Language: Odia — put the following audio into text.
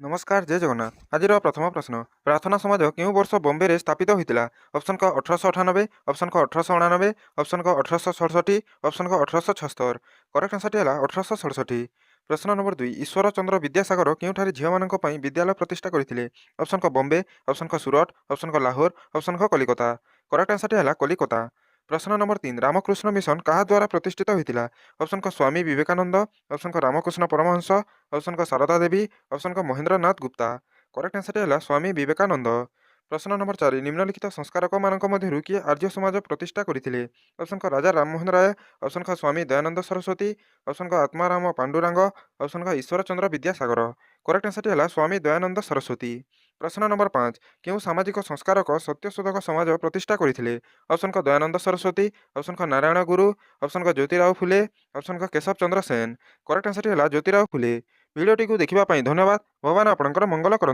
ନମସ୍କାର, ଜୟ ଜଗନ୍ନାଥ। ଆଜିର ପ୍ରଥମ ପ୍ରଶ୍ନ, ପ୍ରାର୍ଥନା ସମାଜ କେଉଁ ବର୍ଷ ବମ୍ବେରେ ସ୍ଥାପିତ ହୋଇଥିଲା? ଅପସନ୍ କ 1898, ଅପସନ୍ ଖ 1889, ଅପସନ୍ ଗ 1867, ଅପସନ୍ ଘ 1876। କରେକ୍ଟ ଆନ୍ସର୍ଟି ହେଲା 1867। ପ୍ରଶ୍ନ ନମ୍ବର 2, ଈଶ୍ୱର ଚନ୍ଦ୍ର ବିଦ୍ୟାସାଗର କେଉଁଠାରେ ଝିଅମାନଙ୍କ ପାଇଁ ବିଦ୍ୟାଳୟ ପ୍ରତିଷ୍ଠା କରିଥିଲେ? ଅପସନ୍ କ ବମ୍ବେ, ଅପସନ୍ ଖ ସୁରଟ, ଅପସନ୍ ଗ ଲାହୋର, ଅପସନ୍ ଘ କଲିକତା। କରେକ୍ଟ ଆନ୍ସର୍ଟି ହେଲା କଲିକତା। ପ୍ରଶ୍ନ ନମ୍ବର 3, ରାମକୃଷ୍ଣ ମିଶନ କାହା ଦ୍ୱାରା ପ୍ରତିଷ୍ଠିତ ହୋଇଥିଲା? ଅପସନ୍ କ ସ୍ୱାମୀ ବିବେକାନନ୍ଦ, ଅପସନ୍ ଖ ରାମକୃଷ୍ଣ ପରମହଂସ, ଅପସନ୍ ଗ ସାରଦା ଦେବୀ, ଅପସନ୍ ଘ ମହେନ୍ଦ୍ରନାଥ ଗୁପ୍ତା। କରେକ୍ଟ ଆନ୍ସର୍ଟି ହେଲା ସ୍ୱାମୀ ବିବେକାନନ୍ଦ। ପ୍ରଶ୍ନ ନମ୍ବର 4, ନିମ୍ନଲିଖିତ ସଂସ୍କାରକମାନଙ୍କ ମଧ୍ୟରୁ କିଏ ଆର୍ଯ୍ୟ ସମାଜ ପ୍ରତିଷ୍ଠା କରିଥିଲେ? ଅପସନ୍ କ ରାଜା ରାମମୋହନ ରାୟ, ଅପସନ୍ ଖ ସ୍ୱାମୀ ଦୟାନନ୍ଦ ସରସ୍ୱତୀ, ଅପସନ୍ ଗ ଆତ୍ମାରାମ ପାଣ୍ଡୁରଙ୍ଗ, ଅପସନ୍ ଘ ଈଶ୍ୱରଚନ୍ଦ୍ର ବିଦ୍ୟାସାଗର। କରେକ୍ଟ ଆନ୍ସର୍ଟି ହେଲା ସ୍ୱାମୀ ଦୟାନନ୍ଦ ସରସ୍ୱତୀ। ପ୍ରଶ୍ନ ନମ୍ବର 5, କେଉଁ ସାମାଜିକ ସଂସ୍କାରକ ସତ୍ୟଶୋଧକ ସମାଜ ପ୍ରତିଷ୍ଠା କରିଥିଲେ? ଅପସନ୍ କ ଦୟାନନ୍ଦ ସରସ୍ୱତୀ, ଅପସନ୍ ଖ ନାରାୟଣ ଗୁରୁ, ଅପସନ୍ ଗ ଜ୍ୟୋତିରାଓ ଫୁଲେ, ଅପସନ୍ ଘ କେଶବ ଚନ୍ଦ୍ର ସେନ। କରେକ୍ଟ ଆନ୍ସର୍ଟି ହେଲା ଜ୍ୟୋତିରାଓ ଫୁଲେ। ଭିଡ଼ିଓଟିକୁ ଦେଖିବା ପାଇଁ ଧନ୍ୟବାଦ। ଭଗବାନ ଆପଣଙ୍କର ମଙ୍ଗଳ କରନ୍ତୁ।